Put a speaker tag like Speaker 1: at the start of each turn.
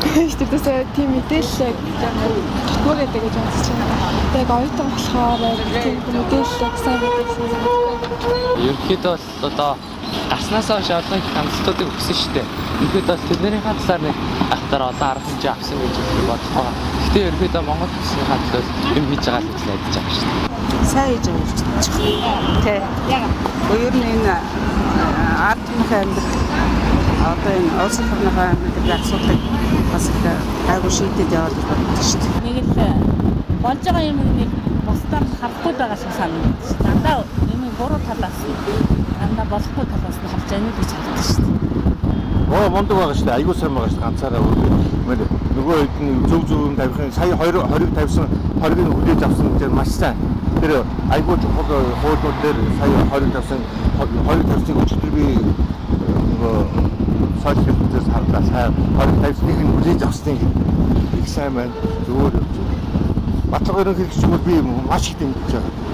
Speaker 1: Тэрдээсээ тийм мэдээлэл яг дутмаг гэдэг гэж бодож байна. Яг оюутан болохоор яг тийм мэдээлэл яг сайн мэдээлэл санагдахгүй.
Speaker 2: Ерөнхийдөө бол одоо гарснаас хойш олон их амжилтуудыг өгсөн шүү дээ. Ерөнхийдөө бол тэднийхээ талаар нэг ахтар олон арга хэмжээ авсан гэж бодох байгаа. Гэхдээ ерөнхийдөө Монгол улсынхаа төлөө юм хийж байгаа л гэж найдаж байгаа шүү дээ.
Speaker 3: Сайн хийж байгаа гэж бодож байгаа. Тэ. Ер нь энэ ард түмний амьдрал, одоо энэ улс орныхоо амьдралын асуудлыг бас их гайгүй шийдээд яваад гэж боддог шүү дээ.
Speaker 4: Нэг л болж байгаа юм нэг бусдаар харахгүй байгаа шиг санагдаж. Дандаа юм буруу талаас нь, дандаа болохгүй талаас нь харж байгаа гэж хардаг шүү дээ.
Speaker 5: Оо, мундаг байгаа шүү дээ. Айгуу сайн байгаа шүү дээ. Ганцаараа өргөмөр. Нөгөө хэд нь зөв зөв юм тавихын сая 20 20-ыг тавьсан, 20-ыг хүлээж авсан тэр маш сайн. Тэр айгуу чухал хуулиуд дээр сая 20-ыг тавьсан, 20-ыг тавьсныг өчигдөр би нөгөө сошиал медиас харлаа. Сайн 20 тавьсныг нь хүлээж авсныг их сайн байна. Зүгээр явж байна. Батлага ерөнхийлөгч бол би маш их дэмжиж байгаа.